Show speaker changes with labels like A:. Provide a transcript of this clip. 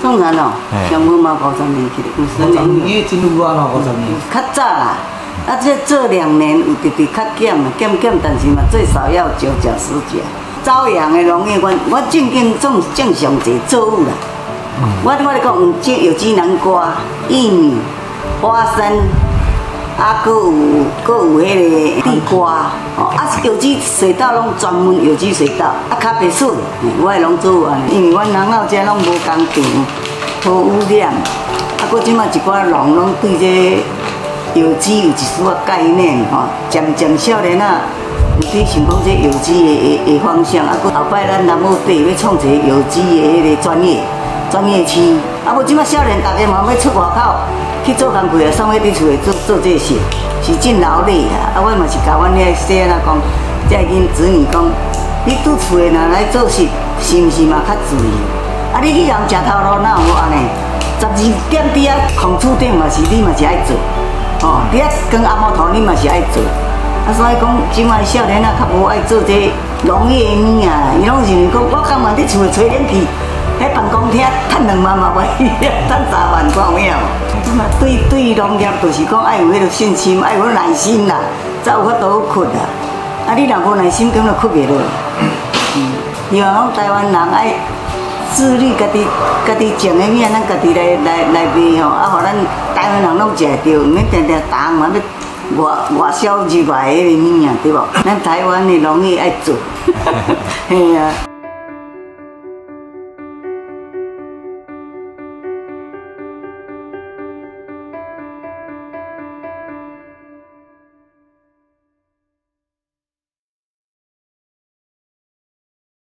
A: 創田哦，上無嘛五十年去，50年。
B: 伊真有啊，五十年。
A: 較早啦，啊，這2年有直直較減，減減，但是嘛最少要9甲10甲。朝陽的農業，我正經種種上濟作物啦。我咧講，有種有機南瓜、玉米、花生，啊，閣有彼个地瓜，哦，啊，有機水稻攏專門有機水稻，啊，咖啡筍，我會攏做按呢，因為阮南澳遮攏無工廠，無污染，啊，閣這馬一寡農攏對這有機有一絲仔概念，吼，漸漸少年仔有佇想講這有機的方向，啊，閣後擺咱南澳底欲創一个有機的彼个專業區，啊，無這馬少年逐家嘛欲出外口去做工課啊，爽欲佇厝內做做這事，是真勞力啊！啊，我嘛是共阮遐細漢仔講，這囡子女講，你佇厝內若來做事，是毋是嘛較自由？啊，你去人食頭路哪有按呢？12點佇遐空厝頂嘛是你嘛是愛做，吼，佇遐扛阿摩頭你嘛是愛做。啊，所以講，這馬少年仔較無愛做這農業的物仔啦，伊攏認為講，我甘願佇厝內吹冷氣，喺辦公廳趁2萬嘛袂，趁3萬看有影無？嘛對對農業就是講愛有彼个信心，愛有耐心啦，才有法度去囥啦。啊，你若無耐心，根本就囥袂落。希望講台灣人愛自律，家己種的物仔，咱家己來賣吼，啊，予咱台灣人攏食會著，毋免定定逐項嘛欲外銷入來彼个物仔，對無？咱台灣的農業愛做，嘿啊。